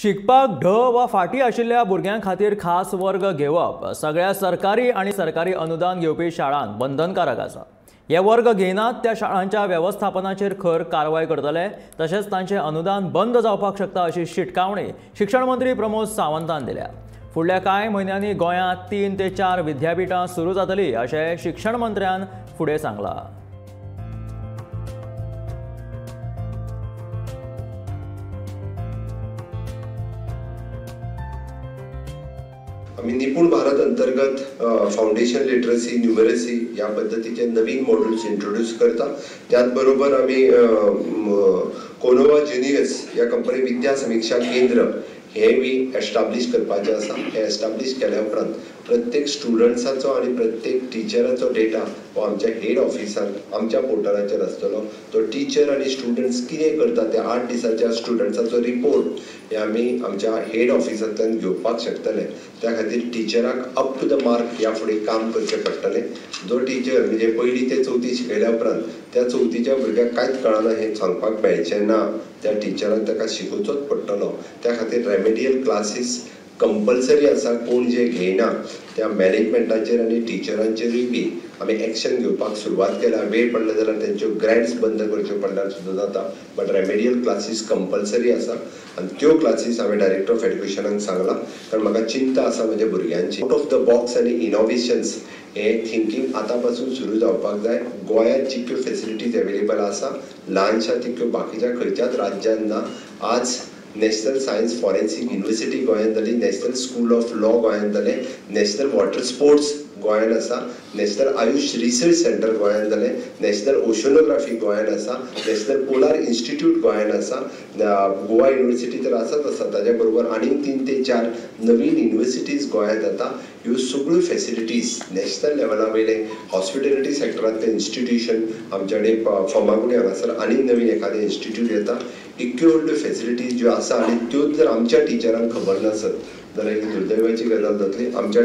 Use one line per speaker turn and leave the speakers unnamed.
शिकपाक ढ वा फाटी आशिल्ल्या भुरग्यां खातीर खास वर्ग घेवप सगळ्या सरकारी आनी सरकारी अनुदान घेवपी शाळांक बंधनकारक आसा। हे वर्ग घेयनात त्या शाळांच्या वेवस्थापनाचेर खर कारवाय करतले, तशेंच तांचें अनुदान बंद जावपाक शकता अशी शिटकावणी शिक्षण मंत्री प्रमोद सावंतान दिल्या। फुडल्या कांय म्हयन्यांनी गोंयांत 3 ते 4 विद्यापीठां सुरू जातली अशें शिक्षण मंत्र्यान फुडें सांगलां।
आमी निपुण भारत अंतर्गत फाउंडेशन लिटरसी, न्युमरसी ह्या पद्दतीचे नवीन मॉड्यूल्स इंट्रोड्यूस करता। त्याच बरोबर आमी कोनोवा जिनियस ह्या कंपनी विद्या समिक्षा केंद्र हे बी एस्टाब्लीश करपाचें आसा। हे एस्टाब्लीश केल्या उपरांत प्रत्येक स्टुडंट्साचो आनी प्रत्येक टिचराचो डेटा हो आमच्या हेड ऑफिसान आमच्या पोर्टलाचेर आसतलो। तो टिचर आनी स्टुडंट्स कितें करता ते 8 दिसाच्या स्टुडंट्साचो रिपोर्ट हे आमी आमच्या हेड ऑफिसांतल्यान घेवपाक शकतले। त्या खातीर टिचराक अप टू the mark ह्या फुडें काम करचें पडटलें। जो टिचर म्हणजे पयली ते चवथी शिकयल्या उपरांत त्या चवथीच्या भुरग्याक कांयच कळना हें सांगपाक मेळचें ना, त्या टिचरान ताका शिकोवचोच पडटलो। त्या खातीर रेमेडियल क्लासीस कंपल्सरी आसा। कोण जे घेयना त्या मॅनेजमेंटाचेर आनी टिचरांचेरूय बी आमी एक्शन घेवपाक सुरवात केल्या। वेळ पडलो जाल्यार तेंच्यो ग्रँट्स बंद करच्यो पडल्यार सुद्दां जाता, बट रेमेडियल क्लासीस कंपल्सरी आसा आनी त्यो क्लासीस हांवें डायरेक्टर ऑफ एड्युकेशनाक सांगलां, कारण म्हाका चिंता आसा म्हज्या भुरग्यांची। आउट ऑफ the box आनी इनोवेशन्स हे थिंकींग आतां पासून सुरू जावपाक जाय। गोंयांत जितक्यो फेसिलिटीज अवेलेबल आसा ल्हानशा तितक्यो बाकीच्या खंयच्याच राज्यांत ना। आज नॅशनल सायन्स फॉरेन्सीक युनिवर्सिटी गोंयांत जाली, नॅशनल स्कूल ऑफ लॉ गोंयांत जालें, नॅशनल वॉटर स्पोर्ट्स गोंयांत आसा, नॅशनल आयुष रिसर्च सेंटर गोंयांत जालें, नॅशनल ओशनोग्राफी गोंयांत आसा, नॅशनल पोलार इन्स्टिट्यूट गोंयांत आसा, गोवा युनिवर्सिटी तर आसाच आसा, ताज्या बरोबर आनीक 3 ते 4 नवीन युनिवर्सिटीज गोंयांत जाता। ह्यो सगळ्यो फेसिलिटीज नॅशनल लेवला वयले हॉस्पिटॅलिटी सेक्टरांतले इन्स्टिट्यूशन आमच्या कडेन फर्मागुडी हांगासर आनीक नवीन एखादें इन्स्टिट्यूट येता। इतक्यो व्हडल्यो फेसिलिटीज ज्यो आसा आनी त्योच जर आमच्या टिचरांक खबर नासत जाल्यार एक दुर्दैवाची गजाल जातली। आमच्या